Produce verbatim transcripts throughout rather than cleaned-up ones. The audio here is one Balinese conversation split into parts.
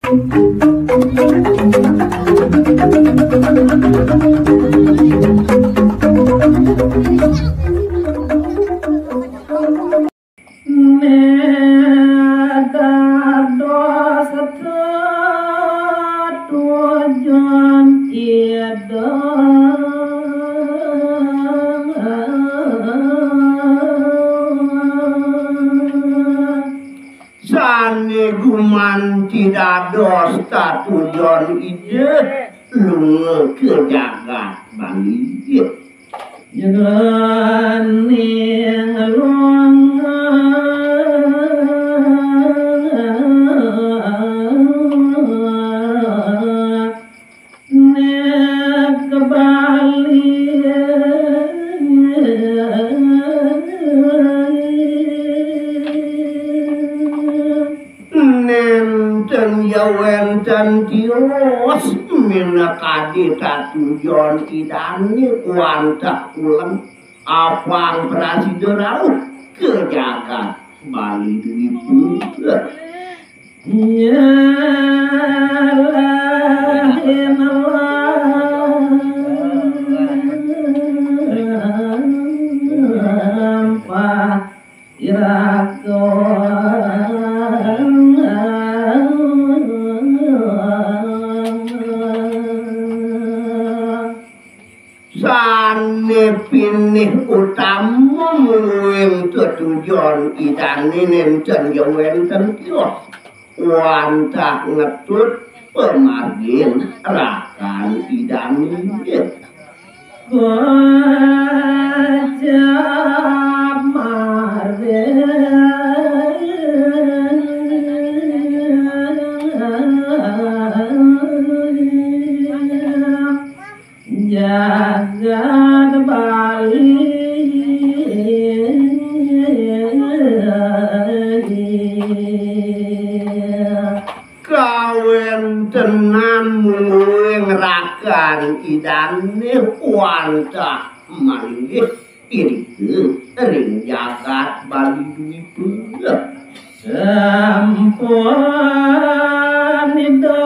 Nek dados tetujon ida. Sané gumanti dados tetujon Ida lunga ka jagat Bali. Jroning lunga nek Bali. Nénten ya wénten tios minakadi tetujon Idané wantah uleng apang prasida rauh ka jagat Bali Dwipa. Nyalah lampah iraga. Sané pinih utama mungguing tetujon Idané nénten ya wénten tios wantah ngetut pamargin rakan Idané. Kocap margin jagat Bali. Kawéntenan mungguing rakan Idané wantah malinggih irika ring jagat Bali Dwipa. Sampun Ida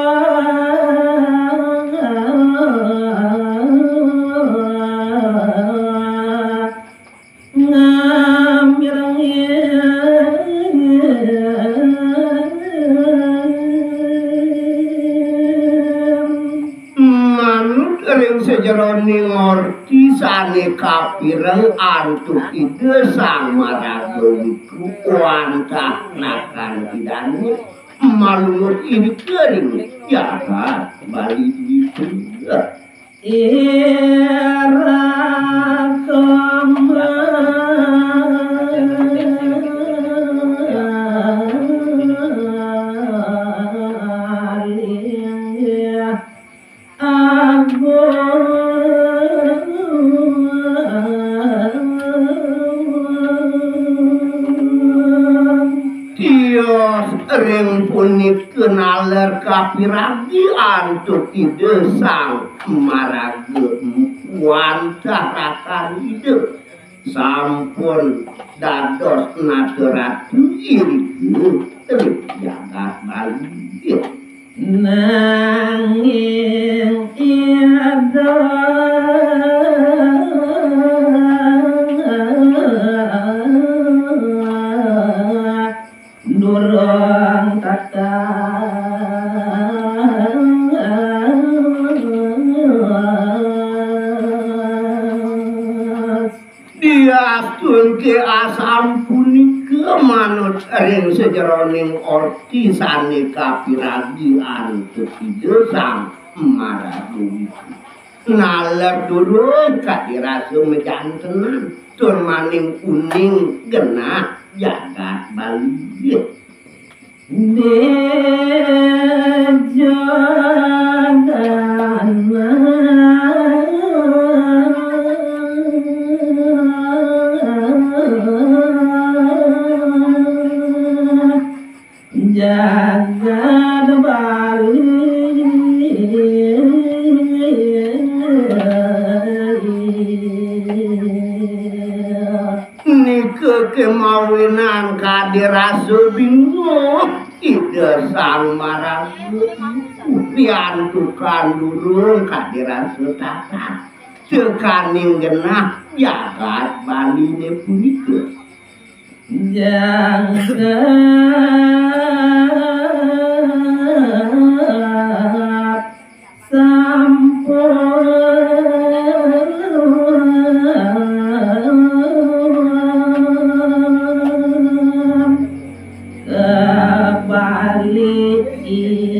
ngamirengang. Manut ring sajeroning orti sané kapireng antuk Ida Sang Maraga Wiku wantah rakan Idané, malungut irika ring jagat Bali Dwipa. Ira kemalinggih agung. Tios ring punika naler kapiragi antuk Ida Sang Maraga Empu wantah rakan Ida. Sampun dados nata ratu irika ring jagat Bali. Nanging Ida durung tatas. Diastunke asampunika manut ring sajeroning orti sane kapiragi antuk Ida Sang Maraga Wiku. Naler durung kadi rasa majantenan tur maning uning genah jagat Bali. Di jaganan jagat Bali. Nika kemawinan kadi rasa bingung. Ida Sang Maraga, riantukan durung kadi rasa tatah tekaning genah jagat Baliné punika. Jagat sampun kebalik ida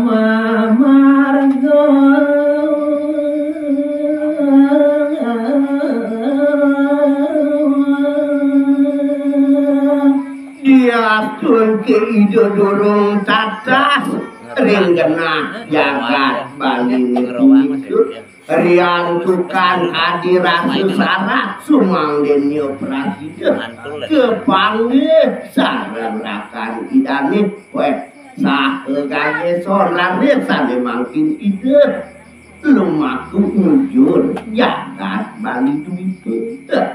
mamarga. Diastun ké ida durung tatas ring genah jagat Baliné punika, riantukan kadi rasa sarat sumangdéna prasida kapanggih sareng rakan idané. Wéh, saha gagé sané mangkin ida lumaku mujur jagat Bali Dwipa.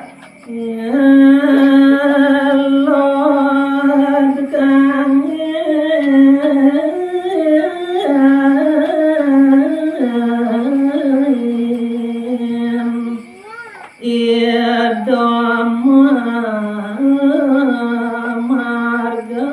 Ngelod kangin ida mamarga.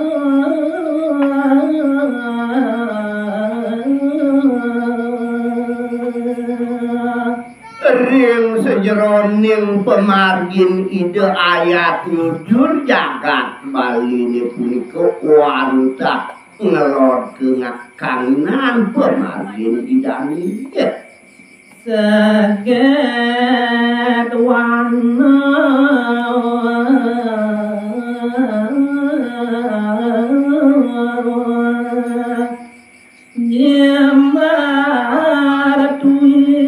Ring sajeroning pamargin ida ayat nyujur jagat Baliné punika wantah ngelod kanginan pamargin idané. Saget wana jembar tuing.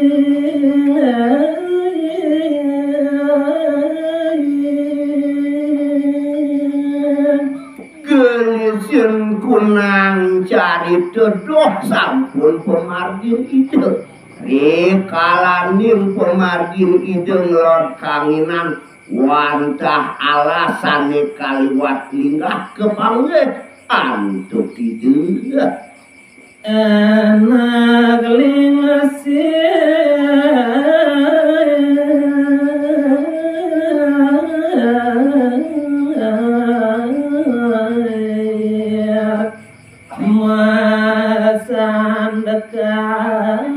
Gelisin kunang carita doh sampun pamargin ida. Rikalaning pamargin ida ngelod kanginan wantah alas sané kaliwat linggah kapanggih antuk ida. Anak lingsir masandekan.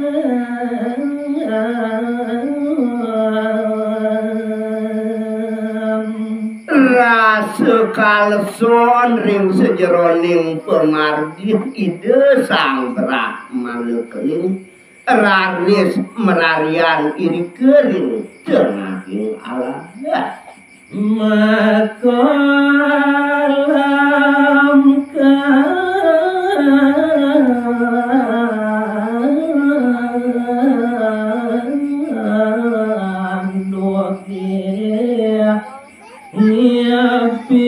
Rasa kaleson ring sajeroning pamargin Ida Sang Brahmana Keling raris mararian irika ring tengahing alas. Maka lam kanduh nyepi.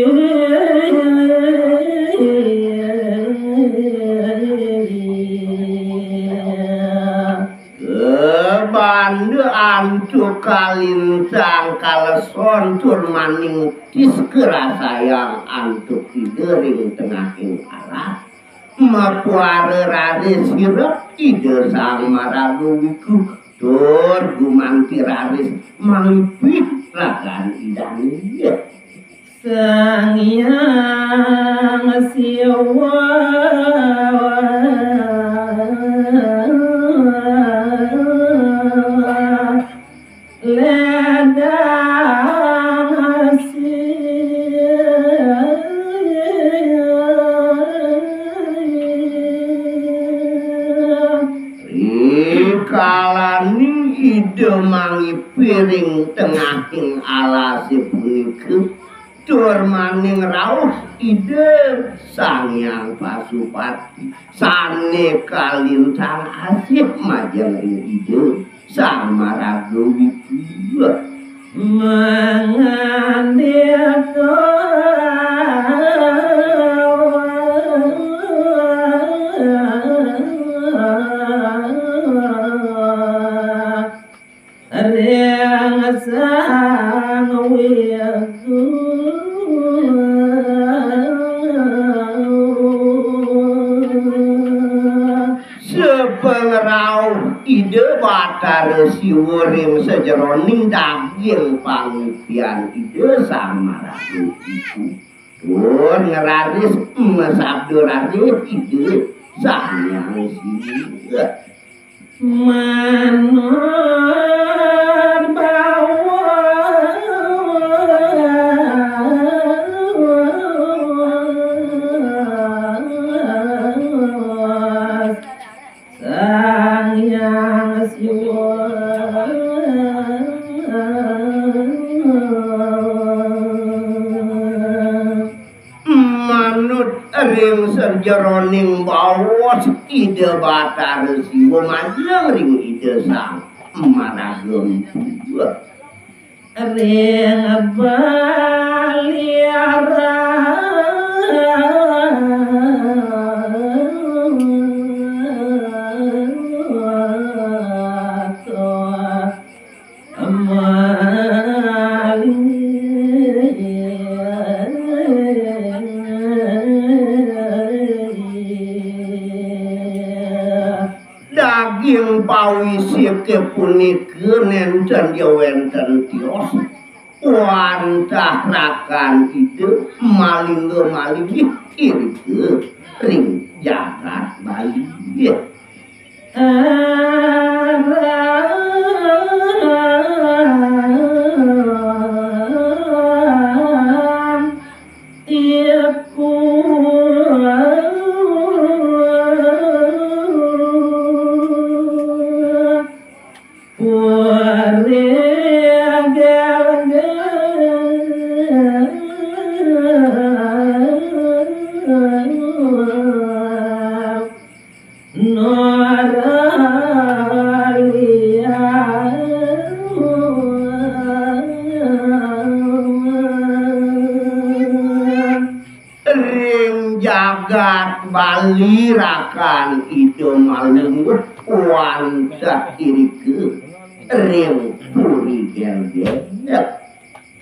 Kabanda antuk kalintang kaleson tur maning tis karasayang antuk Ida ring tengahing alas. Mapuara raris sirep Ida Sang Maraga Wiku tur gumanti raris mangipih ragan Idané. Sang Hyang Siwa ledang asih. Rikalaning Ida mangipih ring tengahing alasé punika, tur maning rauh Ida Sang Hyang Pasupati sané kalintang asih majeng ring Ida Sang Maraga Wiku. Mangandika ring Sang Ida Batara Siwa ring sajeroning daging pangipian Ida Sang Maraga iku. Tur ngraris, masabda raris Ida Sang Hyang Siwa. Manut bawa Sang Hyang Siwa. Manut ring sajeroning baos Ida Batara Siwa majeng ring Ida Sang Maraga Empu. Ring Bali Ratu. Daging pawisike punika nenten ya wenten tios, wantah rakan Ida malingga malinggih irika ring jagat Bali. Ring jagat Bali rakan Ida malingga wantah irika ring Puri Gelgel.